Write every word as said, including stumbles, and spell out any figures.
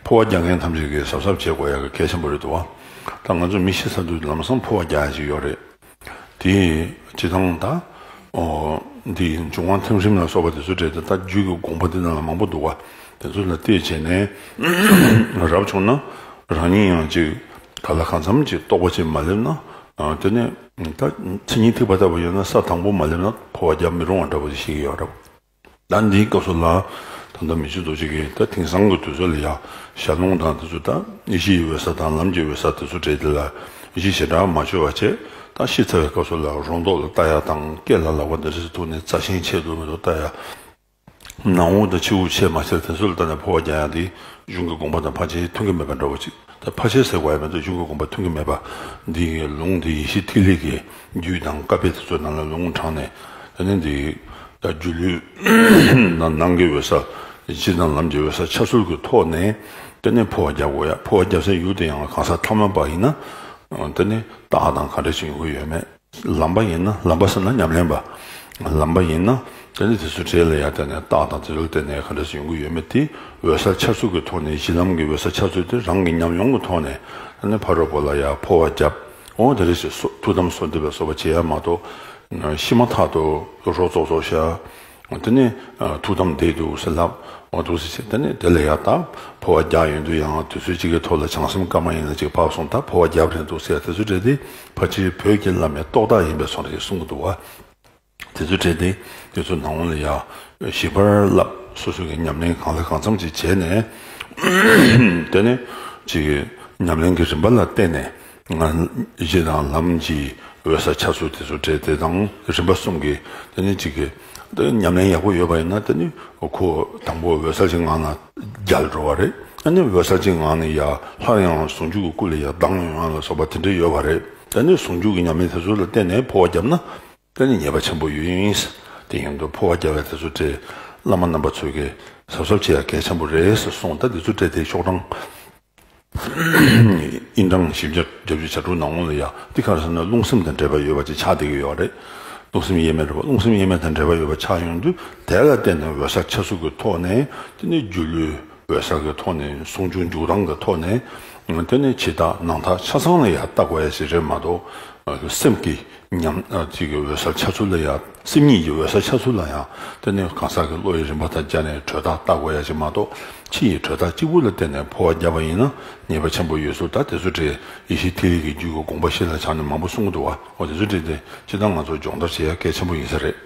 འཕོ་བ་རྒྱག་མཁན་ཐམས་ཅད་ཀྱིས་གཟབ་གཟབ་བྱེད་དགོས་ཡག་གི་གལ་ཆེན་པོ་རེད་འདུག་བ། ད་ང་ཚོ་མི་ཤི་ཚར་དུས་ལམ་སང་འཕོ་བ་རྒྱག་ཡག་ཅིག་ཡོད་རེད། དེ་སྤྱིར་བཏང་ད། ཨོ། འདི་འབྱུང་བ་ཐིམ་རིམ་ལ་སོགས་པ་དེ་ཚོ་འདྲ་དེ་ད་རྒྱུད་ཀྱི་དགོངས་པ་འདི་ནང་ལ་མང་པོ་འདུག་བ། དེ་ཚོ་ལ་བལྟས་བྱས་ནས་རབ་བྱུང་ན་རང་ཉིད་ཡང་ཅིག་ག་ལ་གང་འཚམ་ཅིག་རྟོགས་པ་ཅིག་མ་སླེབས་ན། ཨ། དེ་ནས་ད་མཚན་ཉིད་ཐེག་པ་ལྟ་བུ་ཡོད་ན་ས་དང་པོ་མ་སླེབས་ན་འཕོ་བ་རྒྱག་མི་རུང་བ་འདྲ་པོ་ཞིག་ཡོད་རེད། ད་འདིའི་སྐབས་སུ་ལ་ད་ལྟ་མི་ཆོས་རྡོ་རྗེ་གིས་ད་དེང་སང་གི་དུས་ཚོད་ལ་ཡང་ཞལ་ལུང་དང་དེ་ཚོ་ད་གཞིའི་འོད་གསལ་དང་ལམ་གྱི་འོད་གསལ་དེ་ཚོ་སྤྲད་དེ་ལ་གཞི་ཞེ་དྲག་མ་བཅོས་པ་བྱས། ད་ཤི་ཚར་བའི་སྐབས་སུ་ལ་རོ་མདོག་ལ་ལྟ་ཡག་དང་སྐེ་ལ་ལག་པ་འདི་འདྲ་ཞིག་གཏུགས་ནས་རྩ་ཤེན་ཆད་འདུག་མི་འདུག་ལྟ་ཡག་ནང་འོག་དང་ཕྱི་དབུགས་ཆད་མ་ཆད་དེ་ཚོ་ལ་ལྟ་ནས་འཕོ་བ་རྒྱག་ཡག་འདི་གཞུང་གི་དགོངས་པ་དང་ཕལ་ཆེར་མཐུན་གྱི་མེད་པ་འདྲ་བོ་ཅིག་ད་ཕལ་ཆེར་ཟེར་དགོས་ཡ་མེད་དུ་གཞུང་གི་དགོངས་པ་མཐུན་གྱི་མེད་པ། འདི་གི་ལུང་འདི་ཡེ་ཤེས་ཐིག་ལེ་གི་རྒྱུད་དང་བཀའ་པོད་དེ་ཚོའི་ནང་ལ་ལུང་དྲངས་ནས། དེ་ནས་འདི་ད་སྒྱུ་ལུས་ནང་ནང་གི་འོད་གསལ། གཞི་དང་ལམ་གྱི་འོད་གསལ་ཆ་ཚུལ་གྱི་ཐོག་ནས་དེ་ནས་འཕོ་བ་རྒྱག་དགོས་ཡ། འཕོ་བ་རྒྱག་སའི་ཡུལ་དེ་ཡང་གང་ཟག་ཐ་མལ་པ་ཡིན་ན། དེ་ནས་རྟགས་དང་ག་འདྲ་ཞིག་ཡོང་གི་ཡོད་མེད། ལམ་པ་ཡིན་ན། ལམ་པ་ཟེར་ན་ཉམས་ལེན་པ། ལམ་པ་ཡིན་ན་དེ་ནི་དེ་ཚོའི་གྲས་ལ་ཡ་བརྟེན་ནས་རྟགས་དང་དེ་ཚོ་ལ་བརྟེན་ནས་ག་འདྲ་ཞིག་ཡོང་གི་ཡོད་མེད་དེ། འོད་གསལ་འཆར་ཚུལ་གྱི་ཐོག་ནས་གཞི་ལམ་གྱི་འོད་གསལ་འཆར་ཚུལ་དེ་རང་གི་ཉམས་མྱོང་གི་ཐོག་ནས་དེ་ནི་ཕ་རོལ་པོ་ལ་ཡ་འཕོ་བ་བརྒྱབ། འོ་དེ་རེ་ཞིག་སོ་ཐུགས་དམ་གསོལ་འདེབས་ལ་སོགས་པ་བྱེད་ཡ་མ་གཏོགས། ཤི་མ་ཐག་ཏུ་རོ་ཙོག་ཙོག་ཤ། དེ་ནས་ཐུགས་དམ་བསྡད་འདུག་ཟེར་ལབ། འོ་འདུག་ཟེར་བྱས། དེ་ནས་དེ་ལ་ཡ་ད་འཕོ་བ་རྒྱག་ཡོང་དུས་ཡང་དུས་ཚོད་གཅིག་གི་ཐོག་ལ་བྱང་སེམས་སྐར་མ་ཡིན་ན་གཅིག་བབས་སོང་། ད་འཕོ་བ་རྒྱབ་རན་འདུག་ཟེར་དེ་ཚོ་རེད་དེ། ཕལ་ཆེར་བོད་ཀྱི་བླ་མའི་རྟོག་བརྟག་ཡིན་པའི་བཟོ་འདྲ་ཞིག་གསུང་གི་འདུག་བ། དེ་ཚོ་གྲས་དེ་དེ་ཚོ་ནང་ལ་ཡང་ཞིབ་པར་བསླབ། སོ་སོ་གི་ཉམས་ལེན་གང་ལ་གང་འཚམ་ཅིག་བྱས་ནས། དེ་ནས་ཅིག་ཉམས་ལེན་གྱི་རིམ་པ་ལ་བརྟེན་ནས་ང་གཞི་དང་ལམ་གྱི་འོད་གསལ་འཆར་ཚུལ་དེ་ཚོ་གྲས་དེ་དང་རིམ་པ་གསུམ་གྱི་དེ་ནས་ཅིག་གི་དེ་ཉམས་ལེན་ཡག་པོ་ཡོད་པ་ཡིན་ན། དེ་ནི་ཁོ་དང་པོ་འོད་གསལ་གྱི་ངང་ལ་རྒྱལ་འགྲོ་བ་རེད། ཨ་ནི་འོད་གསལ་གྱི་ངང་ནས་ཡར་སླར་ཡང་ཟུང་འཇུག་གི་སྐུ་ལ་ཡར་ལྡང་ཡོང་ཡ་ལ་སོགས་པ་དེ་འདྲ་ཡོད་པ་རེད། དེ་ནི་ཟུང་འཇུག་གི་ཉམས་ལེན་དེ་ཚོ་ལ་བརྟེན་ནས་འཕོ་བ་བརྒྱབ་ན། དེ་ནི་ཉེས་པ་ཆེན་པོ་ཡོད་ཡིན། དེ་ཡིན་དུས་འཕོ་བ་རྒྱག་ཡ་དེ་ཚོ་གྲས་བླ་མ་རྣམ་པ་ཚོས་ཀྱིས་གཟབ་གཟབ་བྱེད་ཡ་གལ་ཆེན་པོ་རེད་ཟེར་གསུངས། ད་དེ་ཚོ་གྲས་དེ་ཤོག་གྲངས་ཨིན་ཀྲང་བཞི་བརྒྱ་བརྒྱད་ཅུ་གྱ་དྲུག་ནང་ལ་ཡ་འདི་ག་རེ་ཟེར་ན་རླུང་སེམས་དང་འབྲེལ་བ་ཡོད་པ་ཅིག་ཆགས་བསྡད་ཀྱི་ཡོད་རེད། རླུང་སེམས་དབྱེར་མེད་རེད་པ། རླུང་སེམས་དབྱེར་མེད་དང་འབྲེལ་བ་ཡོད་པ་ཆགས་ཡོང་དུས། དེ་ལ་བརྟེན་ནས་འོད་གསལ་འཆར་ཚུལ་གྱི་ཐོག་ནས་དེ་ནི་སྒྱུ་ལུས་འོད་གསལ་གྱི་ཐོག་ནས་ཟུང་འཇུག་འཇུག་སྟངས་ཀྱི་ཐོག་ནས། དེ་ནི་ཕྱི་ཐག་ནང་ཐག་ཆ་ཚང་ལ་ཡང་ལྟ་དགོས་ཡ་ཞིག་རེད་མ་གཏོགས། སེམས་ཀྱི་ཉམས་ཅིག་གི་འོད་གསལ་འཆར་ཚུལ་ལ་ཡང་། སེམས་ཉིད་ཀྱི་འོད་གསལ་འཆར་ཚུལ་ལ་ཡང་དེ་ནི་གང་ཟག་གི་བློ་ཡི་རིམ་པ་དང་སྦྱར་ནས་དྲོད་རྟགས་ལྟ་དགོས་ཡ་ཞིག་མ་གཏོགས། ཕྱི་ཡི་དྲོད་རྟགས་གཅིག་པུ་ལ་བརྟེན་ནས་འཕོ་བ་བརྒྱབ་པ་ཡིན་ན་ཉེས་པ་ཆེན་པོ་ཡོད་ཚུལ། ད་དེ་ཚོ་གྲས་ཡེ་ཤེས་ཐིག་ལེ་གི་རྒྱུད་ཀྱི་དགོངས་པ་གཞི་ལ་བཞག་ནས་མང་པོ་གསུང་གི་འདུག་བ། འོ་དེ་ཚོ་གྲས་དེ་སྤྱིར་བཏང་ང་ཚོ་སྦྱོང་བརྡར་བྱེད་ཡ་གལ་ཆེན་པོ་ཡིན་ས་རེད།